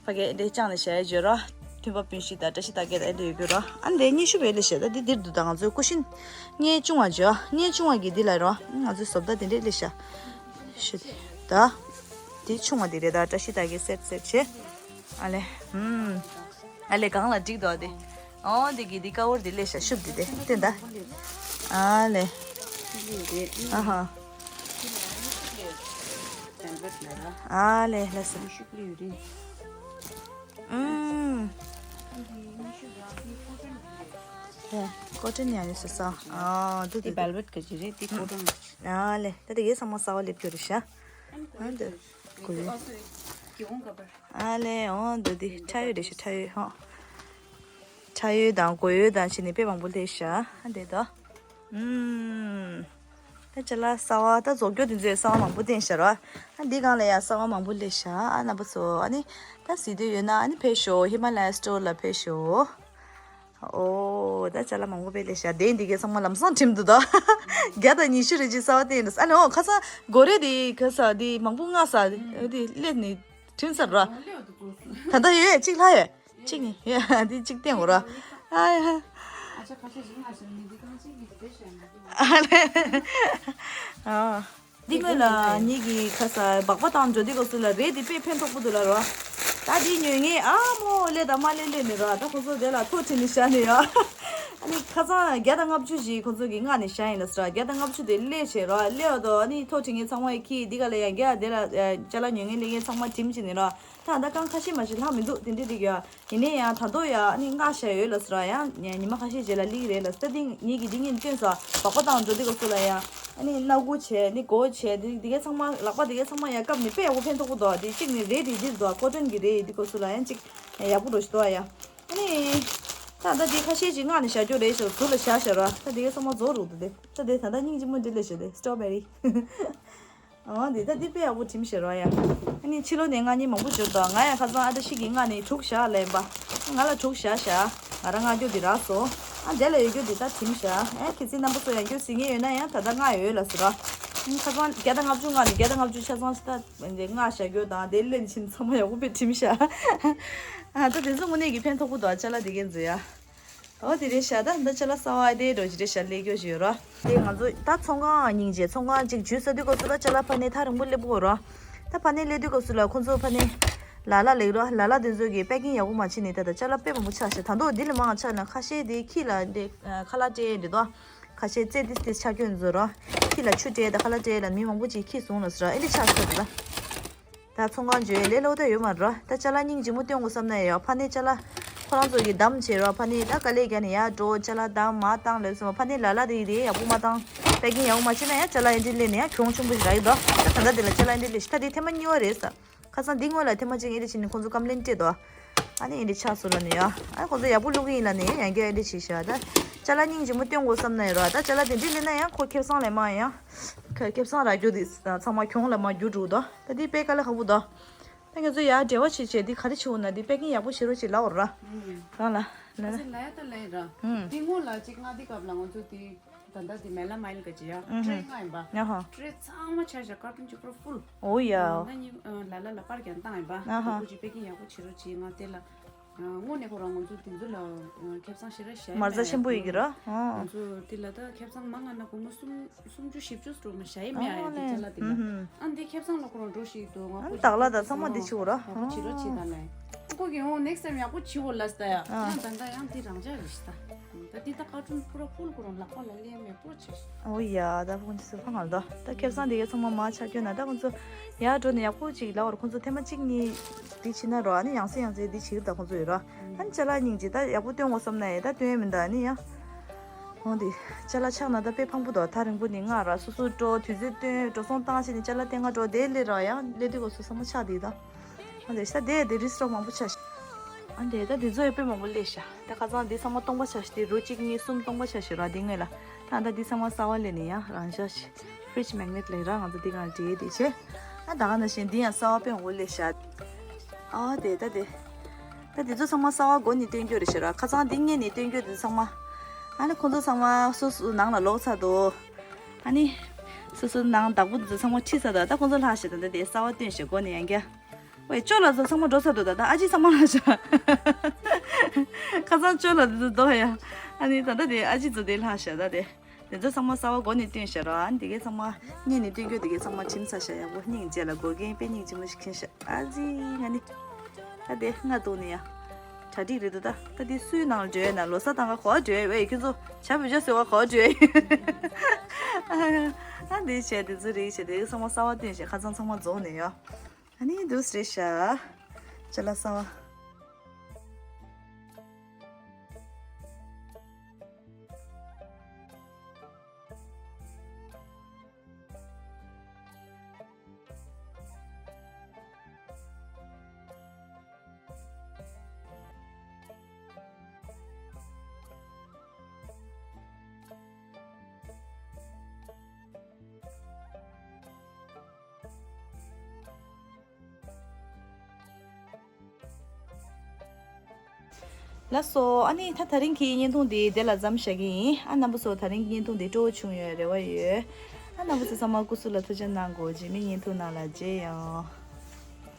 ཕ་གི་འདི་བཅངས་ནས་བཞག་ཡ་བརྗོད་ར། མཐུན་པ་སྤུན་བཞི་དང་བཀྲ་ཤིས་རྟགས་བརྒྱད་དང་ཨེ་འདྲ་ཡོད་རྒྱུ་ར། ཨ་འདི་གཉིས་ཤུ་བས་ལས་བཞག་ད་འདི་འདིར་འདུག་ད་ང་ཚོའི་ཀུ་ཤིན། ངའི་ཆུང་བ་བརྗོད། ངའི་ཆུང་བ་གི་འདི་ལ་ར། ང་ཚོའི་བཟོ་ལྟ་འདི་འདྲས་ལས་བཞག་ཤི་དེ། ད། འདི་ཆུང་བ་འདི་རེད། ད་བཀྲ་ཤིས་རྟགས་བརྒྱད་སེར་སེར་བྱས། ཨ་ལེ། ཧུམ། ཨ་ལེ་གང་ལ་འགྲིག་འདུག་ཨ་དེ། ཨོ་འདི་གི་འདི་ཀ་བོར་འདི་ལས་བཞག་ཤུབ་འདི་དེ་དེ་ད། ཨ་ལེ། ཨ་ཧ། ཨ་ལེ་ལ་ས། ཨུམ། ཡ། ཀོ་ཊོན་ཡང་ཡོད་ས་ས། ཨ་དེ་དེ་དེ། བེལ་ཝེཊ་ག་ཅི་རེད་དེ་ཀོ་ཊོན་ག་ཅི། ཨ་ལེ་ད་དེ་གའི་ཚང་མ་གསར་པ་སླེབས་རྒྱུ་རེད་ཤག་ཨ་འདི། གོ་ཡོད། ཨ་ལེ་ཨོ་འདི་དེ་ཁྲ་ཡོད་རེད་ཤག་ཁྲ་ཡོད་ཧོ། ཁྲ་ཡོད་དང་གོ་ཡོད་དང་བྱས་ནས་དཔེ་མང་པོ་སླེབས་ཤག་ཨ་འདི་དོ། ཨུམ། ད་ཅ་ལག་གསར་པ་ད་རྫོགས་སྐྱོར་དེ་ཚོའི་གསར་པ་མང་པོ་བསྟན་ཤག་ར། ཨ་འདི་སྒང་ལ་ཡང་གསར་པ་མང་པོ་སླེབས་ཤག་ཨ་རྣམ་པ་ཚོ། ཨ་ནི་ད་གཟིགས་འདོད་ཡོད་ན་ཨ་ནི་ཕེབས་ཤོག་ཧི་མ་ལ་ཡ་སི་ཊོར་ལ་ཕེབས་ཤོག་ཨོ་ད་ཅ་ལག་མང་པོ་དཔེ་སླེབས་ཤག་དེ་འདི་གའི་ཚང་མ་ལམ་སང་བྲིམ་འདུག་ད། བརྒྱ་དང་ཉི་ཤུ་རེ་གཅིག་གསར་པ་བསྟན་འདུག་ཨ་ནི་ཨོ་ཁ་སང་སྒོ་རེ་དེ་ག་ས་དེ་མང་པོ་མངགས་ས་དེ་སླེབས་ནས་བྲིམ་ཚར་ར། ད་ལྟ་ཡོད་གཅིག་ལྷག་ཡོད། གཅིག་ནི་ཡ་འདི་གཅིག་བསྟན་འོ་ར། ཨ་ཡ། ཨ་ལེ། ཨ། འདི་སྔོན་ལ་ཉིད་ཀྱི་ཁ་ས་སྦག་པ་བཏང་འགྲོ་དུས་སྐབས་སུ་ལ་རས་འདི་དཔེ་ཕན་ཐོགས་པོ་འདུག་ལ་རོ། ད་འདི་ཉོས་ངས་ཨ་མོ་ལས་དང་མ་ལས་ལས་ནི་རོ། ད་ཁོ་ཚོ་དེ་ལ་ཐོ་བྲིས་ནས་བཞག་ནས་ཡོད། ཨ་ནི་ཁ་སང་བརྒྱ་དང་ལྔ་བཅུ་ཞིག་ཁོ་ཚོ་གིས་མངགས་ནས་བཞག་ཡིན་ལ་ཟེར། བརྒྱ་དང་ལྔ་བཅུ་དེ་སླེབས་བྱས་རོ། སླེབས་དོ་ཨ་ནི་ཐོ་བྲིས་མཁན་ཚང་མ་ཡི་ཁྱི་འདི་ག་ལ་ཡང་རྒྱ་དེ་ལ་ཅ་ལག་ཉོ་མཁན་སླེབས་མཁན་ཚང་མ་བྲིམ་བྱས་ནས་རོ། ད་ད་རྐང་ཁ་ཤས་མ་ཞིག་ལྷག་མི་འདུག་དེ་འདྲས་འདི་ག་ཡིན་ནའི་ཡང་ད་དོ་ཡ་ཨ་ནི་མངགས་བཞག་ཡོད་ལ་ཟེར་ར། ཡང་ཉི་མ་ཁ་ཤས་རྗེས་ལ་སླེབས་རེད་ལ་ཟེར། ད་འདི་ངེད་ཀྱིས་འདི་ངས་སྟོན་ས་སྦག་པ་བཏང་འགྲོ་དུས་སྐབས་སུ་ལ་ཡང་ཨ་ནི་སྣ་སྒོ་བྱས་ནི་སྒོ་བྱས་འདི་འདི་གའི་ཚང་མ་ལག་པ་འདི་གའི་ཚང་མ་ཡང་བཀབ་ནས་དཔེ་ཡག་པོ་ཕན་ཐོགས་པོ་འདུག་དེ་གཅིག་ནི་རས་དེ་འདིར་འདུག་ཀོ་ཊོན་གྱི་རས་འདི་སྐབས་སུ་ལ་ཡང་གཅིག་ཡག་པོ་འགྲོ་ཞིག་འདུག་ཡ། ཨ་ནི་ད་ད་འདི་ཁ་ཤས་ཅིག་མངགས་ནས་བཞག་རྒྱུ་རེད་ཞོར་ཟུར་ལ་བཞག་བཞག་ར། ད་འདི་གའི་ཚང་མ་རྫོགས་རུག་འདུག་དེ་ད་དེ་ད་ད་སྙིང་རྗེ་མོ་འདི་ལས་བྱས་ཏེ་སི་ཊོ་བེ་རི། ཨོ་འདི་ད་འདི་དཔེ་ཡག་པོ་བྲིམ་ཤེས་རོགས་ཡ། ཨ་ནི་ཕྱི་ལོགས་ནས་མངགས་མཁན་མང་པོ་འབྱོར་འདུག་ང་ཡང་ཁ་སང་ཨ་ད་ཤི་གི་མངགས་ནས་དྲུག་བཞག་ལབ་ཡིན་པ། ང་ལ་དྲུག་བཞག་བཞག་ང་རང་མངགས་རྒྱུ་འདི་རག་སོང་། ཨ་འདི་ལ་ཡོད་རྒྱུ་འདི་ད་བྲིམ་བཞག་ཨ་གལ་སྲིད་རྣམ་པ་ཚོ་ཡང་རྒྱུ་གཟིགས་མཁན་ཡོད་ན་ཡང་ད་ལྟ་མངགས་ཡོད་ལབ་ཟེར་རོགས། ཨ་ནི་ཁ་སང་བརྒྱ་དང་ལྔ་བཅུ་མངགས་ནས་བརྒྱ་དང་ལྔ་བཅུ་ཆ་ཚང་ཞིག་ད་འདི་མངགས་བཞག་རྒྱུ་དང་དེ་ལེན་ཕྱིན་ཚང་མ་ཡག་པོ་དཔེ་བྲིམ་བཞག་ཨ་ད་དེ་ཚོ་དངོས་གནས་ཀྱི་ཕན་ཐོགས་པོ་འདུག་ཅ་ལག་འདི་གན་ཚོ་ཡ། ཨོ་དེ་རེད་ཤག་ད་འདི་ཅ་ལག་གསར་པ་དེ་འགྲོ་ཅི་རེད་ཤག་ལས་རྒྱུ་ཞིག་ཡོད་རོ། དེ་ང་ཚོ་ད་ཚོང་ཁང་སྙིང་རྗེ་ཚོང་ཁང་གཅིག་འཇུས་ས་དུས་སྐབས་སུ་ལ་ཅ་ལག་ཕ་ནས་ཐག་རིང་པོ་སླེབས་གོ་རོ། ད་ཕ་ནས་སླེབས་དུས་སྐབས་སུ་ལ་ཁོང་ཚོ་ཕ་ནས་ལ་ལ་ལེགས་རོ། ལ་ལ་དེ་ཚོ་གི་པེ་ཀིང་ཡག་པོ་མ་བྱས་ནས་ད་ད་ཅ་ལག་དཔེ་མང་པོ་ཆགས་ཤག་ད་མདོ་འདི་ལས་མང་ཆགས་ན་ཁ་ཤས་དེ་ཁྱི་ལ་འདི་ཁ་ལག་སྤྲད་འདི་དོ། ཁ་ཤས་རྩེ་ཏིས་ཏིས་ཆགས་སྐྱོན་བཟོ་རོ། ཁྱི་ལ་ཆུ་སྤྲད་ད་ཁ་ལག་སྤྲད་ལ་མི་མང་པོ་ཅིག་ཁྱི་བཟུང་ལ་ཟེར་རོ། ཨེ་འདི་ཆགས་ཤག་ད། ད་ ད་ཚོང་ཁང་འཇོན་ལས་སླ་པོ་ད་ཡོད་མ་རེད། ད་ཅ་ལག་སྙིང་རྗེ་མོ་སྟོན་དགོས་བསམ་ན་ཡང་ཕ་ནས་ཅ་ལག་ཁོ་རང་ཚོ་གི་བདམས་བྱས་རོགས། ཕ་ནས་ད་དཀའ་ལས་རྒྱག་ནས་ཡར་འགྲོ། ཅ་ལག་བདམས་མར་བཏང་ལབ་སོང་། ཕ་ནས་ལ་ལ་དེ་དེ་ཡག་པོ་མ་བཏང་། པེ་ཀིང་ཡག་པོ་མ་བྱས་ན་ཡང་ཅ་ལག་ཨེ་འདྲ་སླེབས་ནས་ཡང་གྱོང་ཆེན་པོ་ཞིག་རག་གི་འདུག་ད་ད་ལྟ་དེ་ལ་ཅ་ལག་ཨེ་འདྲ་སླེབས་ཤག་ད་དེ་ཐེངས་མ་གཉིས་པ་རེད་ཟེར། ཁ་སང་འདི་སྔོན་ལ་ཐེངས་མ་གཅིག་ཨེ་འདྲ་བྱས་ནས་ཁོང་ཚོ་ཀམ་པི་ལེན་སྤྲད་དོ། ཨ་ནི་ཨེ་འདྲ་ཆགས་སོང་ལབ་ནས་ཡ། ཨ་ཁོང་ཚོ་ཡག་པོ་བླུག་གི་ཡིན་ལབ་ནས་ཡང་བསྐྱར་ཨེ་འདྲ་བྱས་ཤག་ད་ཅ་ལག་སྙིང་རྗེ་མོ་སྟོན་དགོས་བསམ་ན་ཡང་རོགས། ད་ཅ་ལག་དེ་འདྲ་སླེབས་ན་ཡང་ཁོ་ཁེ་བཟང་ལས་མང་ཡང་། ཁེ་བཟང་རག་རྒྱུ་དེ་ཚང་མ་གྱོང་ལ་མར་འགྱུར་འགྲོ་གི་འདུག་ད་འདི་དཔེ་དཀའ་ལས་ཁག་པོ་འདུག་ད་ང་ཚོ་ཡར་འབྲེལ་བ་བྱེད་བྱེད་འདི་ག་རེ་བྱེད་འོ་ན་འདི་པེ་ཀིང་ཡག་པོ་བྱེད་རོགས་བྱེད་ལབ་འོ་ར། ཨུམ། རང་ལ་ལ་ལ། ཨ་ཙི་ལ་ཡ་ད་ལ་ཡ་ར། ཨུམ། འདི་སྔོན་ལ་གཅིག་ང་འདི་སྐབས་ལ་ང་ཚོ་འདི་ད་ལྟ་འདི་མེ་ལ་མའིལ་ག་ཅི་ཡ། ཨུམ། ཊྲེ་ལྔ་ཡིན་པ། ཡ་ཧ། ཊྲེ་ཚང་མ་ཆ་བཞག་ཀར་ཊུན་གཅིག་པུ་ར་ཕུལ། འོ་ཡ། ད་ནི་ལ་ལ་ལ་པར་ཀྱང་བཏང་ཡིན་པ། ཨ་ཧ། ཁོ་ཅིག་པེ་ཀིང་ཡག་པོ་བྱེད་རོགས་བྱེད་ང་དེ་ལ། དངོས་གནས་ཁོ་རང་ང་ཚོ་དེ་ཚོ་ལ་ཁེ་བཟང་ཞེ་དྲག་བྱས་མ་རྩ་ཆེན་པོ་ཡོད་ཀྱི་ར། ང་ཚོ་དེ་ལ་ད་ཁེ་བཟང་མང་ང་ན་སྒོར་མོ་གསུམ་སུམ་ཅུ་བཞི་བཅུ་འགྲོ་མ་བྱས་མེད་ཨ་ཡ་དེ་ཅ་ལག་དེ་ལ། ཨ་འདི་ཁེ་བཟང་ལ་ཁོ་རང་འགྲོ་ཞིག་འདུག་ང་ཨ་ཁོ་བདག་ལ་ད་ཚང་མ་འདི་བྱེད་འོ་ར། ཡག་པོ་བྱེད་རོགས་བྱེད་ད་ལ། ཁོ་གི་འོང་ནེགསི་ཊའིམ་ཡག་པོ་བྱེད་འོ་ལ་ས་ཡ། ཨ་ཡང་ད་ད་ཡང་དེ་རང་འཇགས་རེད་ཤི་ད། ད་འདི་ད་ཀར་ཊུན་ཕུ་ར་ཕུལ་ཁོ་རང་ལག་པ་ལ་ལེན་མེད་པོ་ཆེ། ཨོ་ཡ་ད་ཁོང་ཚོ་ཕ་ང་ལ་ད་ད་ཁེ་བཟང་དེ་གའི་ཚང་མ་མ་ཆགས་སྐྱོན་ན་ད་ཁོང་ཚོ་ཡར་འགྲོ་ནས་ཡག་པོ་ཅིག་ལབ་བར་ཁོང་ཚོ་ཐེངས་མ་གཅིག་གཉིས་འདི་བྱེད་ན་རོགས། ཨ་ནི་ཡང་སེ་ཡང་སེ་འདི་བྱེད་ད་ཁོང་ཚོ་ཡོད་རོགས། ཨ་ནི་ཅ་ལག་སྙིང་རྗེ་ད་ཡག་པོ་སྟོན་དགོས་བསམ་ན་ཡང་ད་སྟོན་ཡ་མི་འདུག་ཨ་ནི་ཡང་ཧོང་དེ་ཅ་ལག་ཆགས་ན་ད་དཔེ་ཕངས་པོ་འདུག་ཐག་རིང་པོ་ནས་ང་ར་སོ་སོ་འགྲོ་དུས་ཚོད་སྟོན་འགྲོ་སོང་བཏང་བྱས་ནས་ཅ་ལག་སྟེང་ང་འགྲོ་དེ་སླེབས་རོགས་ཡང་སླེབས་དུས་སྐབས་སུ་ས་མ་ཆགས་དེ་ད། ཨ་འདི་ཤ་དེ་དེ་རི་སི་ཊོག་མང་པོ་ཆགས་ཤག་ཨ་འདི་ད་འདི་ཚོ་ཡང་དཔེ་མང་པོ་སླེབས་ཤག་ད་ཁ་སང་འདི་ཚང་མ་སྟོང་པ་ཆགས་ཤག་དེ་རུ་གཅིག་གཉིས་གསུམ་སྟོང་པ་ཆགས་ཤག་ར་འདི་སྔོན་ལ། ད་ད་འདི་ཚང་མ་གསར་པ་སླེབས་ནས་ཡང་རང་ཤག་ཤག་ཕི་རི་ཇི་མེག་ནེ་ཊི་ལབ་ར་ང་ཚོ་འདི་གང་བྲིས་དེ་བྱས། ཨ་ད་ག་ནང་བཞིན་འདི་ཡང་གསར་པ་དཔེ་མང་པོ་སླེབས་ཤག་ཨ་དེ་ད་དེ། ད་འདི་ཚོ་ཚང་མ་གསར་པ་སྒོ་ནས་སྟོན་རྒྱུ་རེད་ཤག་ར། ཁ་སང་འདི་སྔོན་ནས་སྟོན་རྒྱུ་འདི་ཚང་མ། ཨ་ནི་ཁོང་ཚོ་ཚང་མ་སོ་སོ་ནང་ལ་ལོག་ཚར་འདུག་ཨ་ནི། སོ་སོ་ནང་བདག་པོ་འདི་ཚོ་ཚང་མ་ཁྲིད་ཚར་འདུག་ད་ཁོང་ཚོ་ལྷག་ཤག་ད་ད་དེ་གསར་པ་སྟོན་ཤག་སྒོ་ནས་ཡང་བསྐྱར། ཝེ་ཅོ་ལགས་ཚོ་ཚང་མ་འགྲོ་ཚར་འདུག་ད་ད་ཨ་ཅེ་ཚང་མ་ལྷག་ཤག་ཁ་སང་ཅོ་ལགས་འདི་ཚོ་འདུག་ཡ། ཨ་ནི་ད་ད་དེ་ཨ་ཅེ་ཚོ་དེ་ལྷག་ཤག་ད་དེ། དེ་ཚོ་ཚང་མ་གསར་པ་སྒོ་ནས་སྟོན་ཤག་ར། ཨ་ནི་དེ་གའི་ཚང་མ་སྔོན་ནས་སྟོན་རྒྱུ་དེ་གའི་ཚང་མ་གྲིམ་ཚར་ཤག་ཡག་པོ་སྙིང་རྗེ་ལ་གོ་མཁན་དཔེ་སྙིང་རྗེ་མོ་ཞིག་མཁྱེན་ཤག་ཨ་ཙི་ང་ནི། ད་དེ་ང་འདུག་ནི་ཡ། གྲ་སྒྲིག་རེད་འདུག་ད་ད་དེ་སུའི་ནང་ལ་འགྲོ་ཡ་ན་ལོ་གསར་དང་ག་གོ་བ་འགྲོ་ཡ་ཡོད་ཁྱོད་ཚོ་བྱ་བུ་བྱ་ཟེར་བ་གོ་བ་འགྲོ་ཡ་ཡོད། ཨ་འདི་བྱས་དེ་ཚོ་རེད་བྱས་དེ་གའི་ཚང་མ་གསར་པ་སྟོན་ཤག་ཁ་སང་ཚང་མ་རྫོགས་ནས་ཡ། ཨ་ནི་འདུག་སེ་རེད་ཤག་ཅ་ལག་གསར་པ། ལགས་སོ། ཨ་ནི་ད་ད་རིང་གི་བརྙན་ཐུང་འདི་དེ་ལ་མཚམས་བཞག་གི་ཡིན། ཨ་རྣམ་པ་ཚོ་ད་རིང་གི་བརྙན་ཐུང་འདི་སྤྲོ་བོ་བྱུང་ཡོད་རེ་བ་ཡོད། ཨ་རྣམ་པ་ཚོ་ཚང་མ་སྐུ་གཟུགས་ལ་ཐུགས་ཆེ་གནང་དགོས། རྗེས་མའི་བརྙན་ཐུང་ནང་ལ་མཇལ་ཡོང་།